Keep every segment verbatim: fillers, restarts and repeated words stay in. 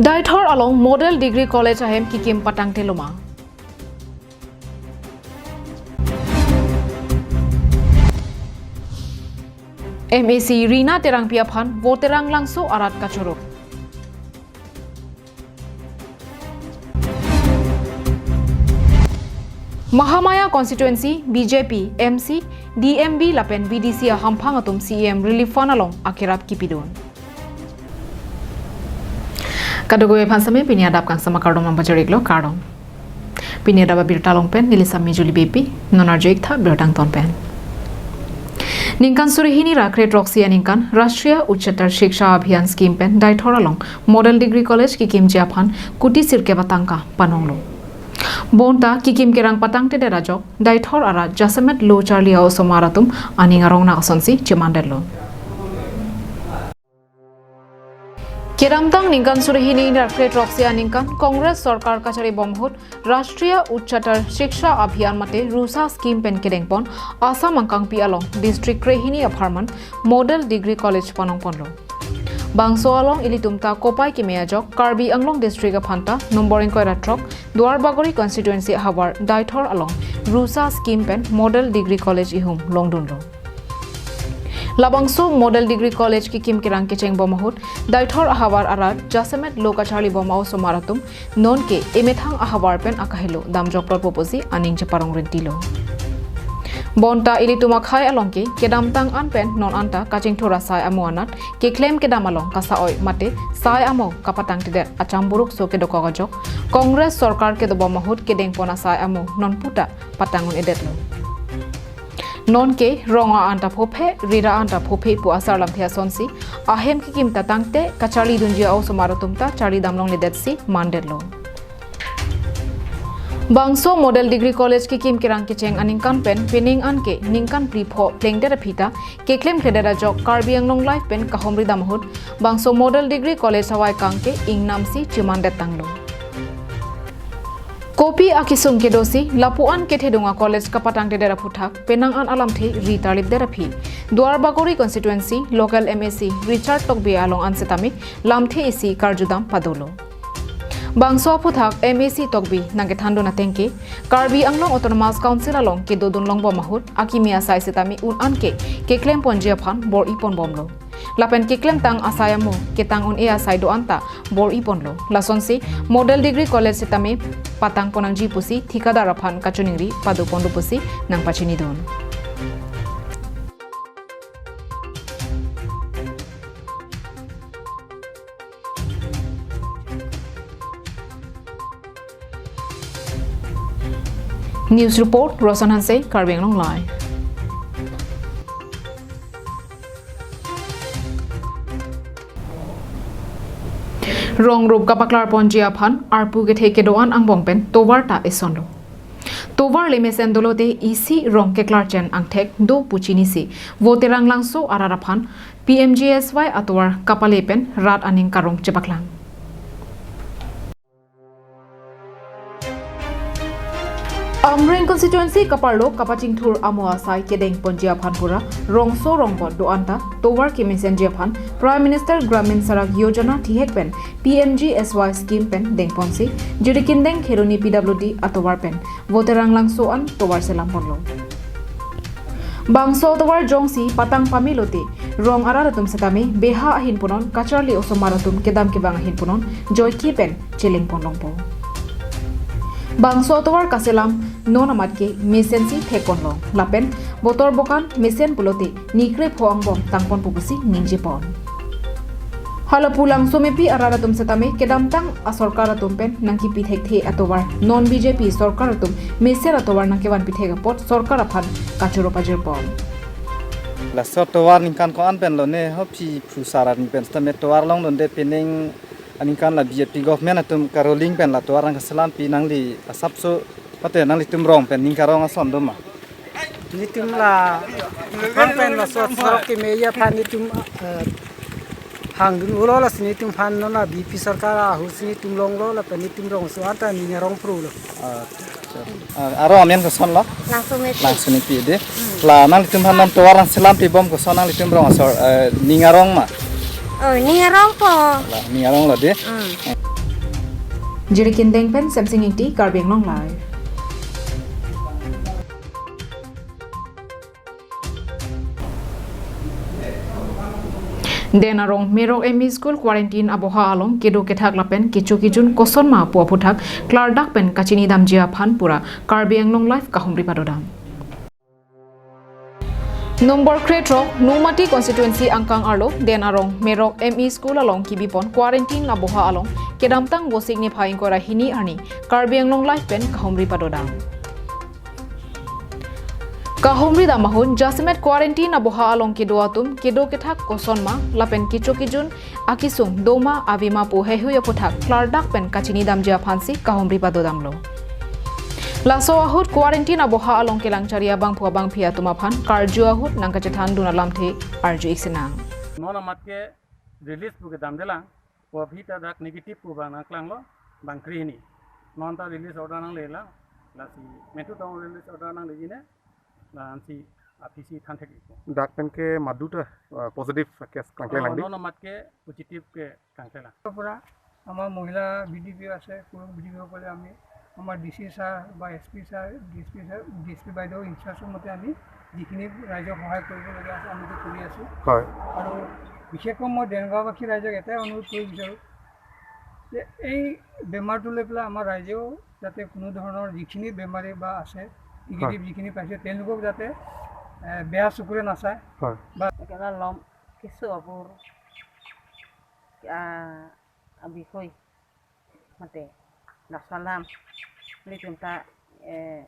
Deithor along Model Degree College ahem kikim patangte loma. M A C Rina Terangpi aphan Voterang Langso arat kachoro. Mahamaya constituency B J P M C, D M B lapen V D C ahamphang atum C E M relief fund along akerap kipidun. Kadokave aphan same pini adap kangsam akardom nangpajir-iklo, kardom. Pini adap abirta along pen neli Sami Juli Beypi, non arju-ik tha birta angton pen. Ningkan suri hini ra kre throksi aningkan Rashtriya Uchchatar Shiksha Abhiyan scheme pen Deithor along Model Degree College kikimji aphan kuti sirkep atangka panonglo. Bonta kikim kerang patangtedet ajok Deithor arat jasemet lo charli a-osomar atum aning arong nang asonsi chemandetlo. Kedamtang ningkan suri hini ra kre throksi aningkan Congress sorkar kachari bom ahut Rashtriya Uchchatar Shiksha Abhiyan mate RUSHA scheme pen kedengpon Assam angkangpi along district krehini apharman Model Degree College panongponlo. Bangso along ilitum ta kopai keme ajok Karbi Anglong district aphanta nombor ingkoi ra throk Duarbagori constituency ahavar Deithor along RUSHA scheme pen Model Degree College ihum longdunlo. Labangso Model Degree College kikim kerang kecheng bom ahut Deithor ahavar arat jasemet lo kacharli bom a-osomar atum nonke emethang ahavar pen akahelo damjokplot pusi aning cheparong rintilo. Bonta ilitum akhei along ke kedamtang an pen non anta kachingthur asai amo anat keklem kedam along kasa-oi mate sai amo kapatangtedet acham buruk so kedokok ajok Congress sorkar kedobom ahut kedengpon asai amo non puta patang un-edetlo. Nonke rong a-an ta phophe, rit a-an ta phophe pu asar lamthe asonsi ahem kikim ta tangte kacharlidunji a-osomar atum ta charli damlongledetsi mandetlo. Bangso Model Degree College kikim kerang kecheng aningkan pen pining anke ningkan phli pho plengdet aphi ta keklemkledet ajok Karbi Anglong Live pen kahumri dam ahut bangso Model Degree College hawai kangke ingnamsi chemandet tanglo. Kopi akesung kedosi lapu-an kethedung a-college kapatangtedet aphuthak penang an alamthe ri tarlipdet aphi Duarbagori constituency local M A C Richard Tokbi along an setame lamthe isi karjudam padolo. Bangso aphuthak M A C Tokbi nangkethandun ateng ke Karbi Anglong Autonomous Council along kedodun longbom ahut akimi asai setame un-an ke keklemponji aphan bor-iponbomlo. Lapen keklemtang asai amo ketang un-e asai do-an ta bor-iponlo. Lasonsi Model Degree College setame patangpon nangji pusi thikadar aphan kachiningri padoponlo pusi nangpachinidun. News report, Roson Hanse, Karbi Anglong Live. Rong rup kapaklarponji aphan arpu kethe kedo-an angbong pen tovar ta esonlo. Tovar le mesen dolote isi rong keklarchen angthek do pu chinisi Voterang Langso arat aphan P M G S Y atovar kapale pen rat aning karong chepaklang. Amreng constituency kaparlo kapachingthur amo asai kedengponji aphan pura rongso rongbot do-an ta tovar kemesenji aphan Prime Minister Gramin Sadak Yojana thihek pen P M G S Y scheme pen dengponsi Jirikindeng Kheroni P W D atovar pen Voterang Langso an tovar selamponlo. Bangso atovar jongsi patang pamelote rong arat atum setame beha ahin punon kacharli osomar atum kedam kevang ahin punon joike pen chelengpon longpo. Bangso atovar kaselam non amat ke mesensi thekpon long lapen botor bokan mesen pulote nikre pho angbong tangponpo pusi ningjepon. Halapu Langsomepi arat atum setame kedamtang asorkar atum pen nangkipi thekthe atovar non B J P sorkar atum mesen atovar nangkevanpi thek apot sorkar aphan kachoro pajirpon. Laso tovar ningkan ko-an pen lone ho phi phusar arni pen setame tovar longdunde pining aningkan la B J P government atum karuling pen la tovar nangkaselampi nangli asapso mate nanglitum rong pen ning karong ason doma. Nelitum la rong pen laso sorok kemeji aphan nelitum, eh, hangdun ulo lasi nelitum aphan non la B J P sorkar ahut si nelitum longlo lapen nelitum rongso anta ning arong prulo. Ah, aro amen koson lo? Langsomepi. Langsomepi de. Hmm. La nanglitum aphan non tovar nangselampi bom koson nanglitum rong asor, eh, ning arong ma? Oh, ning arong po. La, ning arong lo de. Hmm. Jirikindeng pen Semsing Ingti, Karbi Anglong Live. Den Arong Merok M E School quarantine aboha along kedo kethak lapen kecho kejun kosonma pu aphuthak klardak pen kachinidamji aphan pura Karbi Anglong Live kahumri padodam. Nombor krethrok, Nomati constituency angkang arlo Den Arong Merok M E School along kibipon quarantine aboha along kedamtang Vosik niphai ingkoi ra hini arni Karbi Anglong Live pen kahumri padodam. Kahumri dam ahut jasemet quarantine aboha along kedo atum kedo kethak kosonma lapen kecho kejun akesung doma avema pu heihui aphuthak klardak pen kachinidamji aphansi kahumri padodamlo. Laso ahut quarantine aboha along kelang chari abangphu abangphi atum aphan karju ahut nangkachethandun alamthe arju-ik sinang. Non amat ke release pu kedamdelang, pu aphi ta dak negative pu bang nangklanglo, bang kre hini. Non ta release order nanglelang, lasi mentu tong release order nanglejine, la ansi aphisi thanthek-ikpo. Dak pen ke madu ta, uh, positive case klangklelang di? Non amat ke positive ke klangklelang. পৰা আমাৰ মহিলা B D P আছে, পুৰুষ B D P সকলে আমি আমাৰ D C sir বা S P sir, D S P sir, D S P বাইদেউ ইনচাৰ্জৰ মতে আমি যিখিনি ৰাইজক সহায় কৰিবলগীয়া আছে আমি এইটো কৰি আছোঁ। হয়। আৰু বিশেষকৈ মই দেনগাঁওবাসী ৰাইজক এটাই অনুৰোধ কৰিব বিচাৰোঁ যে এই বেমাৰটো লৈ পেলাই আমাৰ ৰাইজেও যাতে কোনো ধৰণৰ যিখিনি বেমাৰী বা আছে, নিগেটিভ হয়। যিখিনি পাইছে তেওঁলোকক যাতে, এ, বেয়া চকুৰে নাচায় হয়। বা একেবাৰে লম কিছু অপৰ, আ, বিষয় mate laso alam nelitum ta, eh,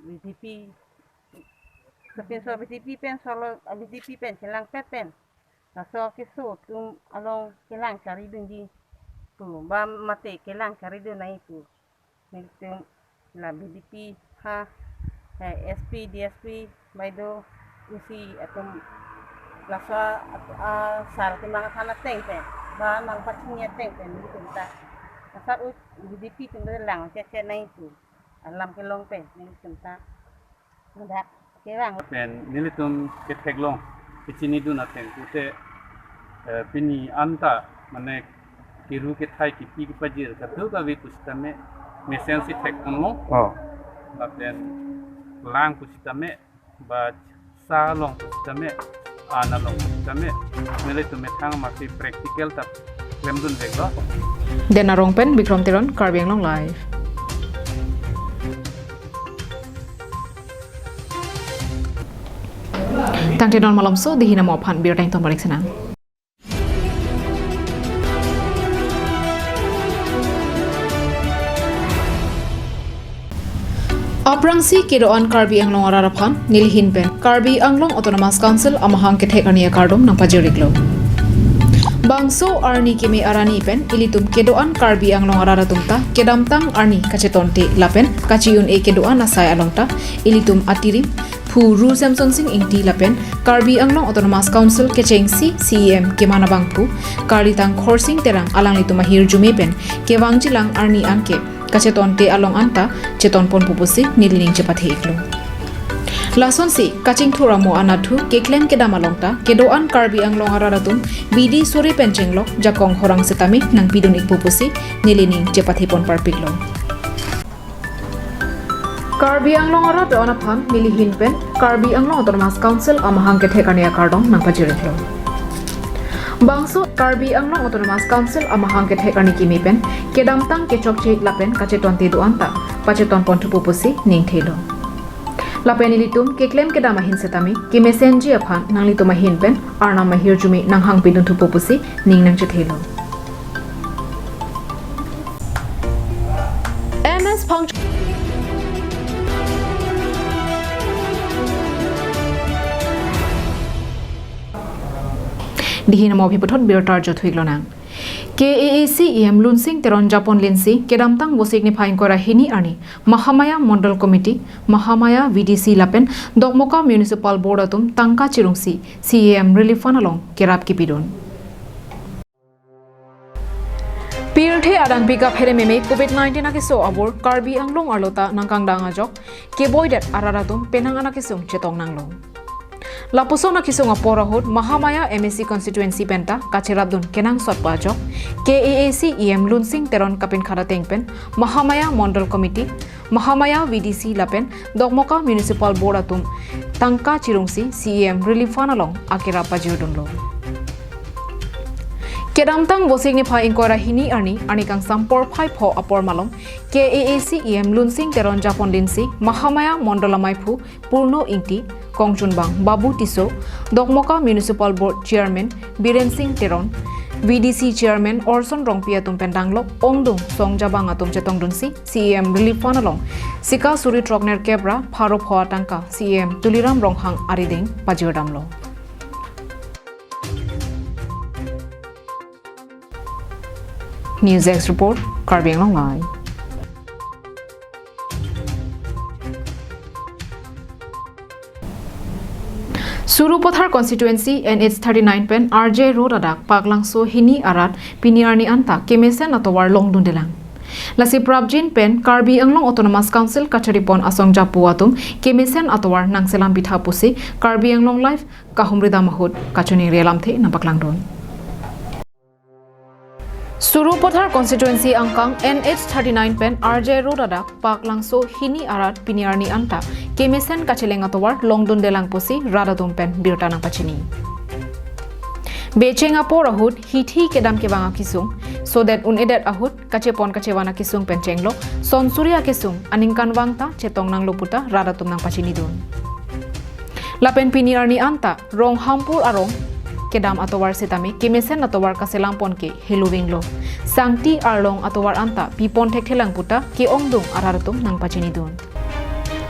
B D P, kepinso B D P pen solo, B D P pen kelangpet pen laso keso atum along kelang charidunji pu ba mate kelang charidun nai pu nelitum la B D P ha, eh, S P, D S P, baido, isi atum laso at-, ah, sar atum nangkethan ateng pen, ba nangpachini ateng pen nelitum ta. Laso ut B D P atum ta lang chechet nai pu alam kelong pen nelitum ta hadak kevang. Pen nelitum ketheklong kechinidun ateng pute, eh, pini anta mane kiru kethai kipi kepajir kadokave pusitame mesensi thekponlong. Oh. Lapen lang pusitame ba sa along pusitame, an along pusitame, nelitum methang masi practical ta klemdunveklo. Den Arong pen Bikrom Teron, Karbi Anglong Live. Tangte non malomso, dei hini amo aphan birta ington barik sinang. Aphrangsi kedo-an Karbi Anglong arat aphan nelihin pen Karbi Anglong Autonomous Council amahang kethek arni akardom nangpajir-iklo. Bangso arni keme arni pen ilitum kedo-an Karbi Anglong arat atum ta kedamtang arni kachetonte lapen kachi-un-e kedo-an asai along ta ilitum atirim phu Ru Semsonsing Ingti lapen Karbi Anglong Autonomous Council kechengsi C E M keman abangphu Karlitang Khorsing Terang alanglitum ahirjume pen kevangjilang arni anke kachetonte along anta chetonponpo pusi nelining chepathe-iklo. Lasonsi kachingthur amo anatthu keklem kedam along ta kedo-an Karbi Anglong arat atum bidi suri pen chenglok jakong horang setame nangpidun-ikpo pusi nelining chepathepon parpiklo. Karbi Anglong arat do-an aphan nelihin pen Karbi Anglong Autonomous Council amahang kethek arni akardom nangpajir-iklo. Bangso Karbi Anglong Autonomous Council amahang kethek arni keme pen kedamtang kechokche lapen kachetonte do-an ta pachetonponthupo pusi ningthelo. Lapen ilitum keklem kedam ahin setame kemesenji aphan nanglitum ahin pen Arnam ahirjume nanghangpidunthupo pusi ning nangchethelo. M S Phang. Dei hini amo aphi puthot birta arju thu-iklonang. K A A C E M Lunsing Teron japonlinsi kedamtang Vosik niphai ingkoi ra hini arni Mahamaya Mondol Committee, Mahamaya V D C lapen Dokmoka Municipal Board atum tangka chirungsi C E M Relief Fund along kerap kipidun. Pirthe adang pika phere meme covid nineteen akeso abor Karbi Anglong arlo ta nangkangdang ajok keboidet arat atum penang anakesung chetong nanglo. Lapuson akesung apor ahut Mahamaya M A C constituency penta kacherapdun kenangsot pajok K A A C E M Lunsing Teron kapinkhat ateng pen Mahamaya Mondol Committee, Mahamaya V D C lapen Dokmoka Municipal Board atum tangka chirungsi C E M Relief Fund along akerap pajirdunlo. Kedamtang Vosik niphai ingkoi ra hini arni, arni kangsam porphai pho apor malom K A A C E M Lunsing Teron japonlinsi Mahamaya Mondol amaiphu Purno Ingti, kongchunbang Babu Tisso, Dokmoka Municipal Board Chairman Biren Singh Teron, V D C Chairman Orson Rongpi atum pen danglok ongdung songjabang atum chetongdunsi C E M Relief Fund along sika suri throknerkep ra pharo pho atangka C E M Tuliram Ronghang arideng pajirdamlo. News Desk Report, Karbi Anglong Live. Sarupathar constituency N H thirty-nine pen R J Road adak Paklangso hini arat pini arni anta kemesen atovar longdundelang. Lasi prapjin pen Karbi Anglong Autonomous Council kacharipon asong japo atum kemesen atovar nangselam pitha pusi Karbi Anglong Live kahumridam ahut kachiningri alamthe nangpaklangdun. Sarupathar constituency angkang N H thirty-nine pen R J Road adak Paklangso hini arat pini arni anta kemesen kacheleng atovar longdundelang pusi rat atum pen birta nangpachini. Becheng apor ahut hithi kedam kevang akesung, sodet un-edet ahut kachepon kachevan akesung pen chenglok sonsuri akesung aningkanvang ta chetong nanglo puta rat atum nangpachinidun. Lapen pini arni anta Ronghampur arong kedam atovar sitame kemesen atovar kaselampon ke helovinglo. Sangti arlong atovar anta pipon thekthelang puta ke-ongdung arat atum nangpachinidun.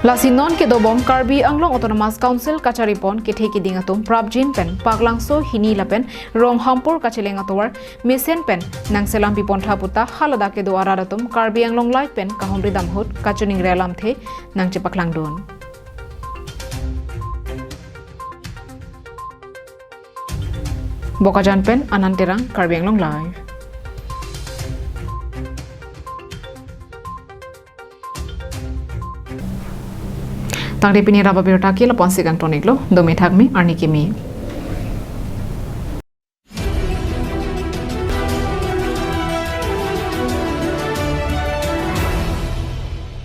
Lasi non kedobom Karbi Anglong Autonomous Council kacharipon kethe kiding atum prapjin pen Paklangso hini lapen Ronghampur kacheleng atovar mesen pen nangselam pipontha puta haladak kedo arat atum Karbi Anglong Live pen kahumridam ahut kachiningri alamthe nangchepaklangdun. Bokajan pen Anand Terang, Karbi Anglong Live. Tangte pini rap abirta ke lapu-ansi kangton-iklo, dome thakme, arni keme.